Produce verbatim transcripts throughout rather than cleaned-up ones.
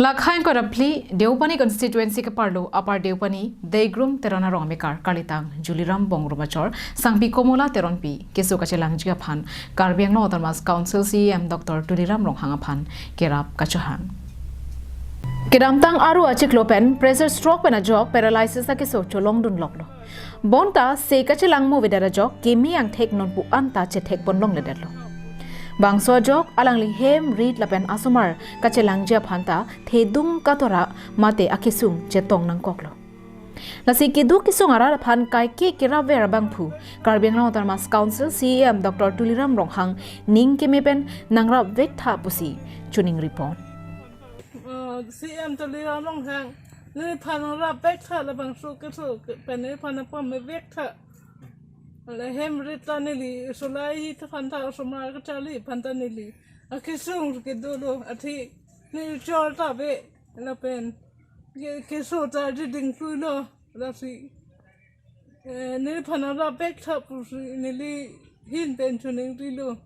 Lakha ingkoi ra phli, Deopani constituency keparlo Upper Deopani, Deigrum Teron arong amekar, karlitang Juliram Bongrum achor, Sangpi Komola Teronpi keso kachelangji aphan Karbi Anglong Autonomous Council C E M Doctor Tuliram Ronghang aphan kerap kachohang. Kedamtang Aru achiklo pen pressure stroke pen ajok paralysis akeso cholongdunloklo. Bonta se kachelang mo avedet ajok keme angthek nonpu anta chethekpon longledetlo. Bangso ajok alangli hem rit lapen asomar kachelangji aphanta thedung katora mate akesung chetong nangkoklo. Lasi keduk kesung arat aphan kaike kerapver abangphu Karbi Anglong Autonomous Council C E M Doctor Tuliram Ronghang ning keme pen nangrapvek tha pusi choningripon. Uh, C E M Tuliram Ronghang, neliphan nangrapvek tha, labangso keso pen neliphan nangpamevek tha. La hem rit ta neli, solai hi ta phanta, osomar kacharli phanta neli akesung kedolo, athe neli chor ta ave lapen ke, keso ta diding pulo, lasi, eh, neliphan nangrapvek tha pusi neli ahin pen choningrilo.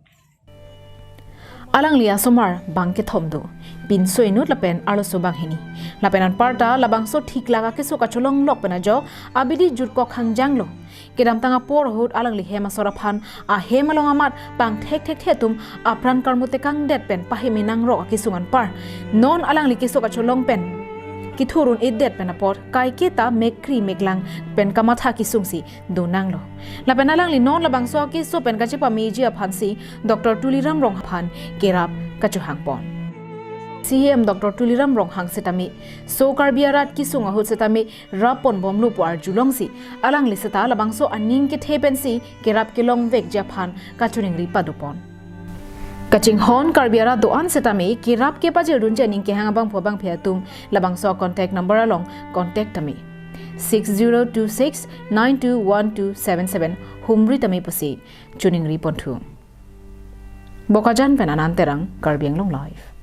Alangli asomar bang kethom do, pinso inut lapen arloso bang hini. Lapen anparta labangso thiklak akeso kacholonglok pen ajok abidi jutkok hangjanglo. Kedamtang apor ahut alangli hem asor aphan ahem along amat pangthekthekthe atum apran karmu tekangdet pen paheme nangrok akesung anpar non alangli keso kacholong pen kethur un-edet pen apot kaike ta mekri meklang pen kamatha kesungsi donanglo. Lapen alangli non labangso akeso pen kachepameji aphansi Doctor Tuliram Ronghang aphan kerap kachohangpon. C E M Doctor Tuliram Ronghang setame so Karbi arat kesung ahut setame rappon bomlo pu arjulongsi alangli seta labangso aning kethe pensi kerap kelongvekji aphan kachoningri padopon. Kachinghon Karbi arat do-an setame kerap kepajirdunji aning kehang abangphu abangphi atum labangso contact number along contact tame, six zero two six nine two one two seven seven, humri tame pusi choningriponthu. Bokajan pen Anand Terang, Karbi Anglong Live.